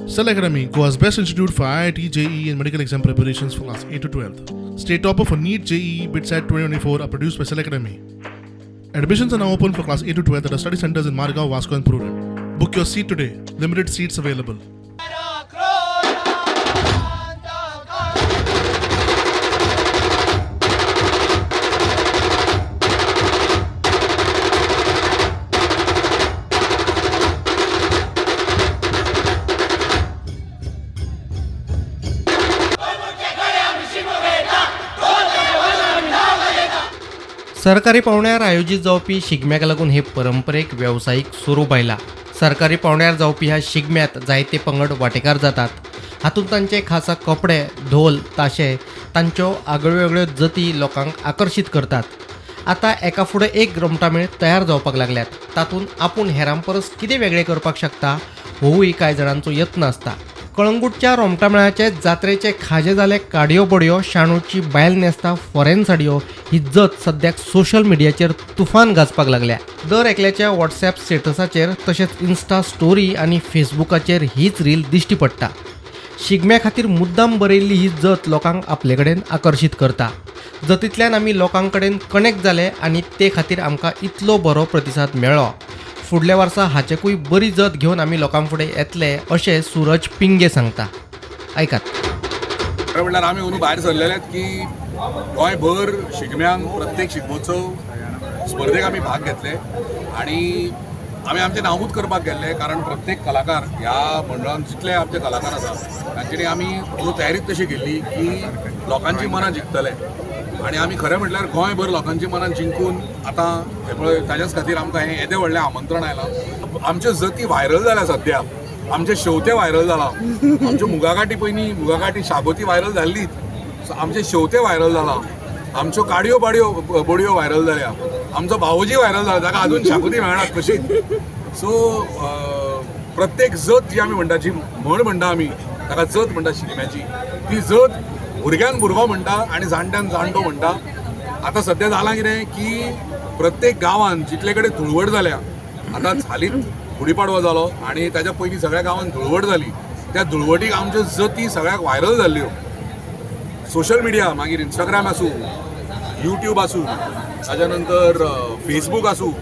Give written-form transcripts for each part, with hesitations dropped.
Cell Academy, Goa's best institute for IIT, JEE, and medical exam preparations for class 8 to 12. State topper for NEET, JEE, BITSAT 2024 are produced by Cell Academy. Admissions are now open for class 8 to 12 at our study centers in Margao, Vasco, and Prudent. Book your seat today. Limited seats available. सरकारी पावंड्यार आयोजीत जावपी शिगम्याक लागून हे परंपरेक वेवसायीक स्वरूप आयला. सरकारी पावंड्यार जावपी ह्या शिगम्यांत जायते पंगड वांटेकार जातात. हातूंत तांचे खासा कपडे, धोल, ताशे, तांच्यो आगळ्यो वेगळ्यो जती लोकांक आकर्शीत करतात. आतां एका फुडें एक रोमटामेळ तयार जावपाक लागल्यात. तातूंत आपूण हेरां परस कितें वेगळें करपाक शकता होवूय कांय जाणांचो यत्न आसता. कळंगूटच्या रोमटामेळाचे जात्रेचे खाजें जाले काडयो बडयो, शाणूची बायल न्हेसता फॉरेन साडयो ही जत सद्याक सोशल मिडियाचेर तुफान गाजपाक लागल्या. दर एकल्याच्या वॉट्सॅप स्टेटसाचेर तशेंच इन्स्टा स्टोरी आनी फेसबुकाचेर हीच रील दिश्टी पडटा. शिगम्या खातीर मुद्दाम बरयल्ली ही जत लोकांक आपले कडेन आकर्शीत करता. जतींतल्यान आमी लोकां कडेन कनेक्ट जाले आनी ते खातीर आमकां इतलो बरो प्रतिसाद मेळ्ळो. फुडल्या वर्सा हाचेकूय बरी जत घेवन आमी लोकां फुडें येतले अशें सूरज पिंगे सांगता. आयकात. खरें म्हणल्यार आमी अंदू भायर सरलेले की गोंयभर शिगम्यांक, प्रत्येक शिगमोत्सव स्पर्धेक आमी भाग घेतले आनी आमी आमचें नांवूच करपाक गेल्ले, कारण प्रत्येक कलाकार ह्या मंडळान जितले आमचे कलाकार आसा तांच्यांनी आमी अंदू तयारीच तशी केल्ली की लोकांची मनां जिखतले. आनी आमी खरें म्हटल्यार गोंयभर लोकांची मनां जिंकून आतां हें पळय, ताज्याच खातीर आमकां हें येदें व्हडलें आमंत्रण आयलां. आमच्यो जती व्हायरल जाल्या सद्या, आमचे शेवते व्हायरल जाला, आमच्यो मुगाकाठी, पयलीं मुगाकाठी शागोती व्हायरल जाल्लीच, सो आमचे शेवते व्हायरल जाला, आमच्यो काडयो बाडयो बडयो व्हायरल जाल्या, आमचो भावोजी व्हायरल जाला ताका अजून शागोती मेळनात कशीच. सो प्रत्येक जत जी आमी म्हणटा, जी म्हण म्हणटा आमी ताका जत म्हणटा शिगम्याची, ती जत भुरग्यान भुरगो म्हणटा आनी जाणट्यान जाणटो म्हणटा. आतां सद्या जालां कितें की प्रत्येक गांवांत जितले कडेन धुळवट जाल्या, आतां हालींच गुढीपाडवो जालो आनी ताच्या पयलीं सगळ्या गांवांत धुळवट जाली. त्या धुळवटीक आमच्यो जती सगळ्याक व्हायरल जाल्ल्यो. सोशल मिडिया, मागीर इंस्टाग्राम आसूं, यूट्यूब आसूं, ताच्या नंतर फेसबूक आसूं,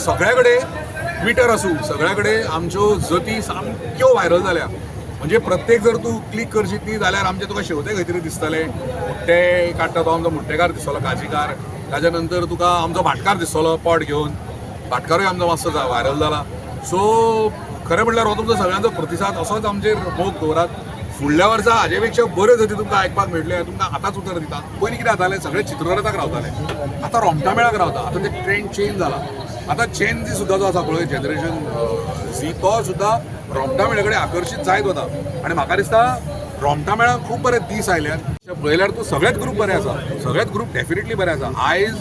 सगळ्या कडेन, ट्विटर आसूं, सगळ्या कडेन आमच्यो जती सामक्यो व्हायरल जाल्या. म्हणजे प्रत्येक जर तूं क्लिक करशीत न्ही जाल्यार आमचें तुका शेवतें खंय तरी दिसतलें, मुट्टे काडटा तो आमचो मुट्टेकार दिसतलो, काजीकार. ताच्या नंतर तुका आमचो भाटकार दिसतलो पोट घेवन, भाटकारूय आमचो मातसो व्हायरल जाला. सो खरें म्हटल्यार हो तुमचो सगळ्यांचो प्रतिसाद, असोच आमचेर मोग दवरात. फुडल्या वर्सा हाजे पेक्षा बऱ्यो जती तुमकां आयकपाक मेळटल्यो, तुमकां आतांच उतर दिता. पयलीं कितें जातालें, सगळे चित्ररथाक रावताले, आतां रोमटामेळाक रावता. आतां ते ट्रेंड चेंज जाला. आतां चेंज सुद्दां जो आसा पळय, जनरेशन झी, तो सुद्दां रोमटामेळा कडेन आकर्शीत जायत वता. आनी म्हाका दिसता रोमटामेळाक खूब बरे दीस आयल्यात. पळयल्यार तूं सगळेच ग्रूप बरे आसा, सगळेच ग्रूप डेफिनेटली बरे आसा. आयज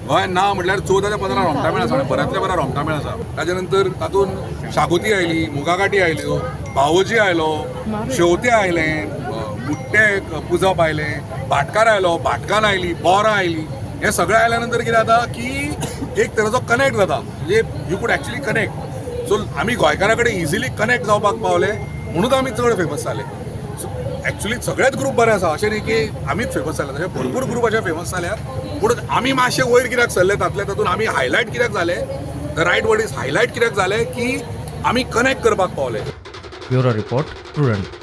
गोंयांत ना म्हटल्यार 14 ते 15 रोमटामेळ आसा आनी बऱ्यांतले बरे रोमटामेळ आसा. ताच्या नंतर तातूंत शागोती आयली, मुगाकाठी आयल्यो, भावोजी आयलो, शेवतें आयलें, मुट्टे पुजप आयलें, भाटकार आयलो, भाटकान आयली, बोरां आयली. हें सगळें आयल्या नंतर कितें जाता की एक तरेचो कनेक्ट जाता, म्हणजे you could actually connect. So आमी गोंयकारां कडेन इजिली कनेक्ट जावपाक पावले म्हणून आमी चड फेमस जाले. सो एक्चुली सगळेच ग्रूप बरे आसा, अशें न्ही की आमीच फेमस जाले, तशें भरपूर ग्रूप अशे फेमस जाल्यात. पूण आमी मातशे वयर कित्याक सरले, तातूंतल्या तातूंत आमी हायलायट कित्याक जाले, the right word is highlight कित्याक जाले की आमी कनेक्ट करपाक पावले. Bureau report, Prudent.